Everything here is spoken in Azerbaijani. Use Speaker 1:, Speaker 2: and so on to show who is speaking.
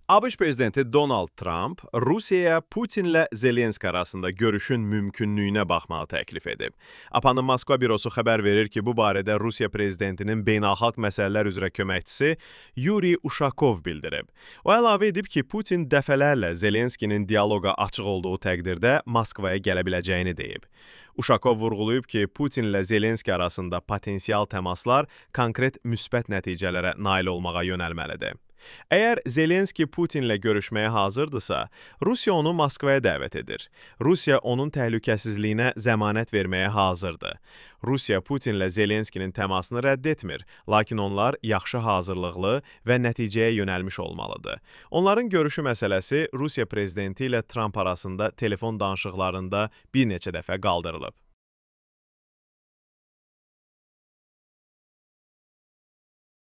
Speaker 1: ABŞ prezidenti Donald Tramp Rusiyaya Putinlə Zelenski arasında görüşün mümkünlüyünə baxmağı təklif edib. APA-nın Moskva bürosu xəbər verir ki, bu barədə Rusiya prezidentinin beynəlxalq məsələlər üzrə köməkçisi Yuri Uşakov bildirib. O əlavə edib ki, Putin dəfələrlə Zelenskinin dialoqa açıq olduğu təqdirdə Moskvaya gələ biləcəyini deyib. Uşakov vurğulayıb ki, Putinlə Zelenski arasında potensial təmaslar konkret müsbət nəticələrə nail olmağa yönəlməlidir. Əgər Zelenski Putinlə görüşməyə hazırdısa, Rusiya onu Moskvaya dəvət edir. Rusiya onun təhlükəsizliyinə zəmanət verməyə hazırdır. Rusiya Putinlə Zelenskinin təmasını rədd etmir, lakin onlar yaxşı hazırlıqlı və nəticəyə yönəlmiş olmalıdır. Onların görüşü məsələsi Rusiya prezidenti ilə Tramp arasında telefon danışıqlarında bir neçə dəfə qaldırılıb.